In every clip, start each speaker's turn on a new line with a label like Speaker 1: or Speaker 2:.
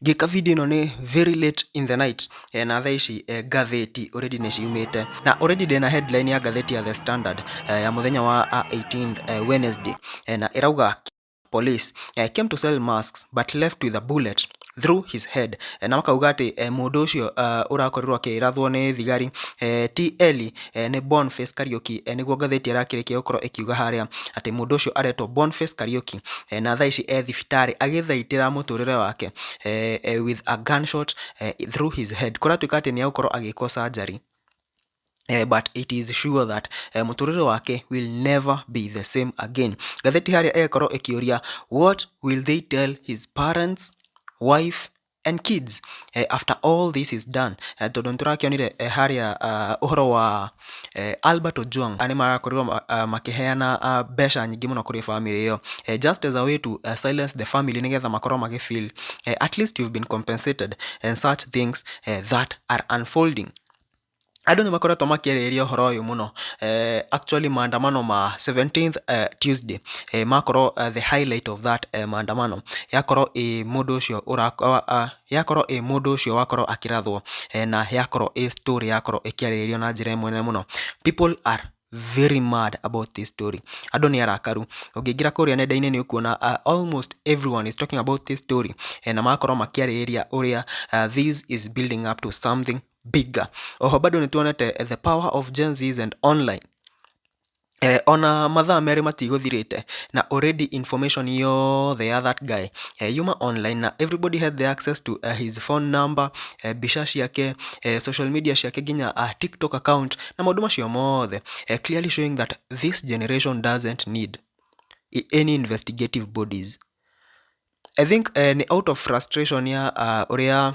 Speaker 1: Ngĩka video ĩno nĩ very late in the night, na thaa ici ngathĩti already nĩ ciumĩte na already ndĩna headline ya ngathĩti ya The Standard ya mũthenya wa 18th, Wednesday, na ĩrauga police came to sell masks but left with a bullet through his head. Na makauga atĩ mũndũ ũcio ũrakorirwo akĩrathwo nĩ thigari ti Eli, nĩ Boniface Kariuki. Nĩguo ngathĩti ĩrakĩrĩkia gũkorwo ĩkiuga harĩa atĩ mũndũ ũcio aretwo Boniface Kariuki, na thaa ici e thibitarĩ agĩthaitĩra mũtũrĩre wake with a gunshot through his head. Kũratuĩka atĩ nĩ egũkorwo agĩkwo surgery. But it is sure that mũtũrĩre wake will never be the same again. Ngathĩti harĩa ĩgakorwo ĩkĩũria, what will they tell his parents, wife and kids after all this is done? Tondũ nĩtũrakĩonire harĩa ũhoro wa Albert Ojwang nĩ marakorirwo makĩheana mbeca nyingĩ mũno kũrĩ family ĩyo, just as a way to silence the family, nĩgetha makorwo magĩ feel at least you've been compensated and such things that are unfolding. Andũ nĩ makoretwo makĩarĩrĩria ũhoro ũyũ mũno. Actually maandamano ma 17th, Tuesday, makorwo the highlight of that maandamano yakorwo ĩ mũndũ ũcio yakorwo ĩ mũndũ ũcio wakorwo akĩrathwo, na yakorwo ĩ story yakorwo ĩkĩarĩrĩrio na njĩra ĩmwe nene mũno. People are very mad about this story. Andũ nĩ arakaru. Ũngĩingĩra kũrĩa nenda-inĩ nĩ ũkuona almost everyone is talking about this story, na magakorwo makĩarĩrĩria ũrĩa this is building up to something bigger. Oho bado nĩ tuonete the power of Gen Zs and online. Ona mathaa 2 matigũthirĩte na already information yothe ya that guy yuma online, na everybody had the access to his phone number, mbica ciake, social media ciake, nginya TikTok account na maũndũ macio mothe, clearly showing that this generation doesn't need any investigative bodies. I think nĩ out of frustration ya ũrĩa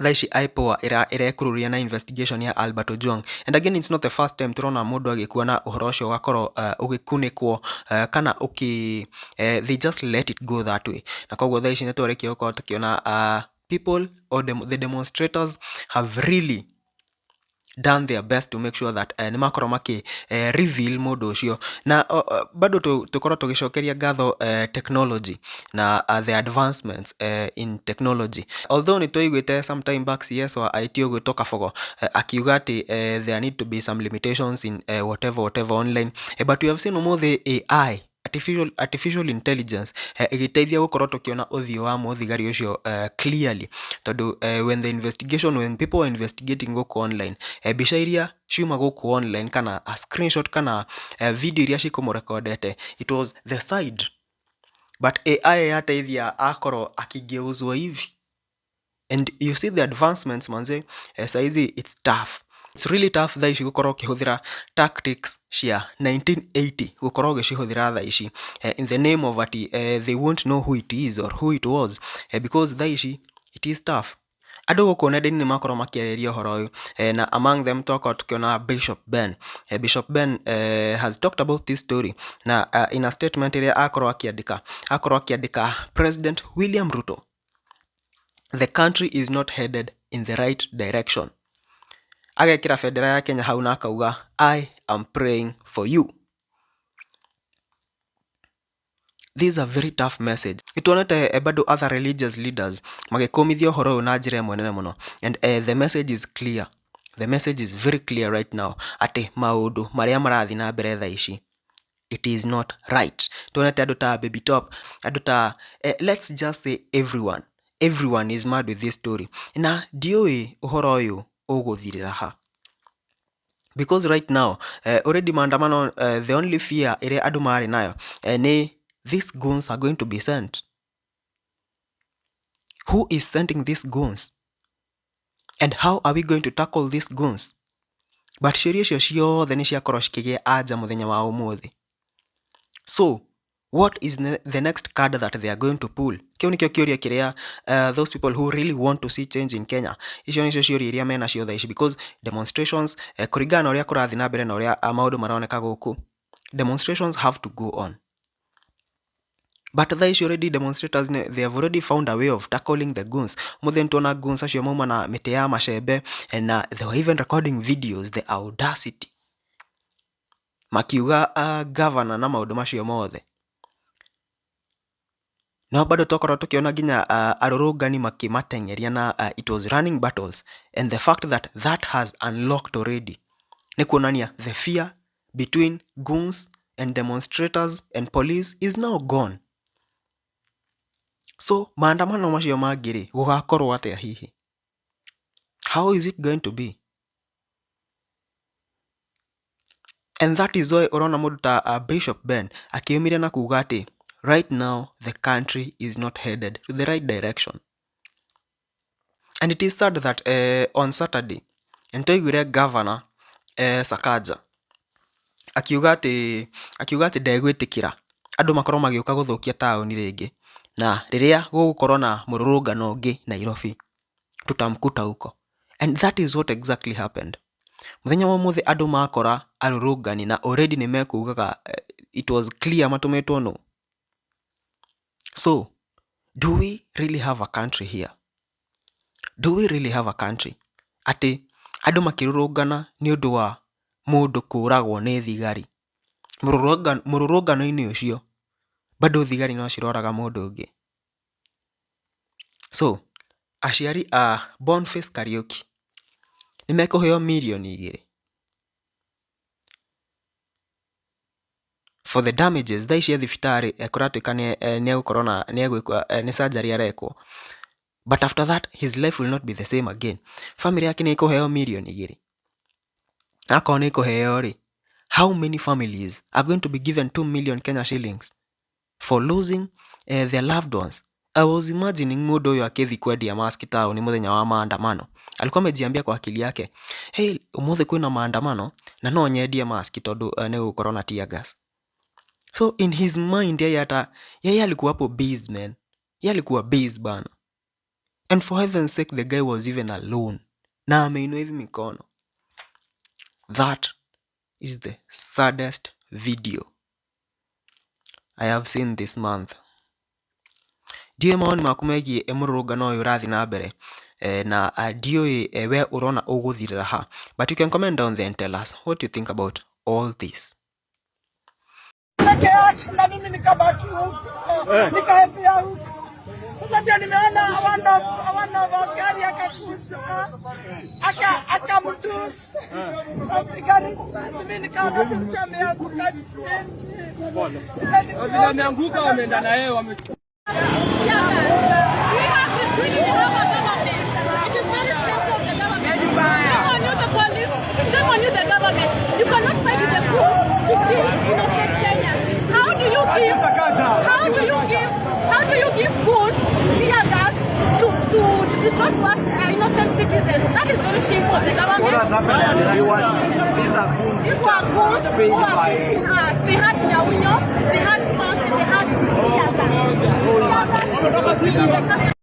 Speaker 1: thaa ici IPOA ĩrekururia na investigation ya Albert Ojwang. And again, it's not the first time tũrona mũndũ agĩkua na ũhoro ũcio ũgakorwo ũgĩkunĩkwo, kana ũkĩ they just let it go that way. Na koguo thaa ici nĩ twarĩkia gũkorwo tũkĩona people or the demonstrators have really done their best to make sure that nĩ makorwo makĩ reveal mũndũ ũcio. Na bado tũkorwo tũgĩcokeria ngatho technology na the advancements in technology, although nĩ twaiguĩte sometime back CS wa IT ũgwĩtwo Kabogo akiuga atĩ there need to be some limitations in whatever whatever online, but we have seen ũmũthĩ AI, artificial intelligence, ĩgĩteithia gũkorwo tũkĩona ũthiũ wa mũthigari ũcio clearly, tondũ when people were investigating gũkũ online, mbica iria ciuma gũkũ online kana a screenshot kana video iria cikũmũrekondete, it was the side, but AI yateithia akorwo akigeuzwa hivi. And you see the advancements manze. Saizi it's tough, it's really tough thaa ici gũkorwo ũkĩhũthĩra tactics cia 1980, gũkorwo ũgĩcihũthĩra thaa ici in the name of ati they won't know who it is or who it was, because thaa ici it is tough. Andũ gũkũ nenda-inĩ nĩ makorwo makĩarĩria ũhoro ũyũ, na among them twakorwo tũkĩona Bishop Ben. Bishop Ben has talked about this story, na in a statement ĩrĩa akorwo akĩandĩka, "President William Ruto, the country is not headed in the right direction." Agekĩra bendera ya Kenya hau na akauga, "I am praying for you." This is a very tough message. Nĩtuonete bado other religious leaders magĩkũmithia ũhoro ũyũ na njĩra ĩmwe nene mũno, and the message is clear. The message is very clear right now atĩ maũndũ marĩa marathiĩ na mbere thaa ici, it is not right. Tuonete andũ ta Baby Top, andũ ta let's just say everyone, everyone is mad with this story, na ndiũĩ ũhoro ũyũ ũgũthirĩra ha, because right now already maandamano, the only fear ĩrĩa andũ marĩ nayo nĩ these goons are going to be sent. Who is sending these goons and how are we going to tackle these goons? But ciũria icio ciothe nĩ ciakorwo cikĩgĩa anja mũthenya wa ũmũthĩ. So what is the next card that they are going to pull? Kĩu nĩkĩo kĩũria kĩrĩa those people who really want to see change in Kenya, icio nĩcio ciũria iria menacio thaa ici, because demonstrations, kũringana na ũrĩa kũrathiĩ na mbere na ũrĩa maũndũ maroneka gũkũ, demonstrations have to go on. But thaa ici already demonstrators they have already found a way of tackling the goons. Mũthĩ nĩtuona goons acio mauma na mĩtĩ ya macembe, na they were even recording videos, the audacity, makiuga governor na maũndũ macio mothe. No bado twakorwo tukiona nginya arũrũngani makĩmateng'eria na it was running battles, and the fact that that has unlocked already nĩ kuonania the fear between goons and demonstrators and police is now gone. So maandamano macio mangĩ rĩ, gũgakorwo atĩa hihi? How is it going to be? And that is why ũrona mũndũ ta Bishop Ben akĩumire na kuga atĩ right now the country is not headed to the right direction. And it is sad that on Saturday nĩtwaiguire governor Sakaja akiuga atĩ ndegwĩtĩkĩra andũ makorwo magĩũka gũthũkia taũni rĩngĩ, na rĩrĩa gũgũkorwo na mũrũrũngano ũngĩ Nairobi, tutamkuta huko. And that is what exactly happened. Mũthenya wa ũmũthĩ andũ makora arũrũngani na already nĩ mekugaga it was clear matũmĩtwo no. So do we really have a country here? Do we really have a country? Atĩ andũ makĩrũrũngana nĩ ũndũ wa mũndũ kũragwo nĩ thigari, mũrũrũngano-inĩ ũcio bado thigari no ciroraga mũndũ ũngĩ. So aciari a Boniface Kariuki nĩ mekũheo mirioni 2 for the damages. Thaa ici e thibitarĩ, kũratuĩka nĩ egũkorwo na nĩ egwĩkwo nĩ surgery arekwo, but after that his life will not be the same again. Family yake nĩ ĩkũheo mirioni 2? Akorwo nĩ ĩkũheo rĩ, how many families are going to be given 2 million Kenya shillings for losing their loved ones? I was imagining mũndũ ũyũ akĩthi kwendia mask taũni mũthenya wa maandamano, alikuwa amejiambia kwa akili yake, "Hey, ũmũthĩ kwĩna maandamano na no nyendie mask tondũ nĩ gũgũkorwo na tear gas." So in his mind, yeye hata yeye alikuwa hapo base, man. Yeye alikuwa base bana. And for heaven's sake, the guy was even alone na ameinua hivi mikono. That is the saddest video I have seen this month. Ndiũĩ mawoni maku megiĩ mũrũrũngano ũyũ ũrathiĩ na mbere, na ndiũĩ we ũrona ũgũthirĩra ha, but you can comment down there and tell us what you think about all this.
Speaker 2: Peke yake na mimi nikabaki huko, nikahepea huko. Sasa ndio nimeona hawana askari, akakuja akamtush, kapiga risasi, mimi nikaona tu mtu ameanguka chini.
Speaker 3: Vile ameanguka wameenda na yeye wame
Speaker 4: Tear gas. We didn't have a government. It is very shameful of the government. Shame on you, the police. Shame on you, the government. You cannot side with the goons to kill innocent Kenyans. How do you give? How do you give? How do you give goons tear gas to deploy to us innocent citizens? That is very shameful of the government.
Speaker 5: What has happened? These are goons.
Speaker 4: These were goons who are beating us. They had nyaunyo, they had stones, and they had tear gas. Tear gas should be in the custody.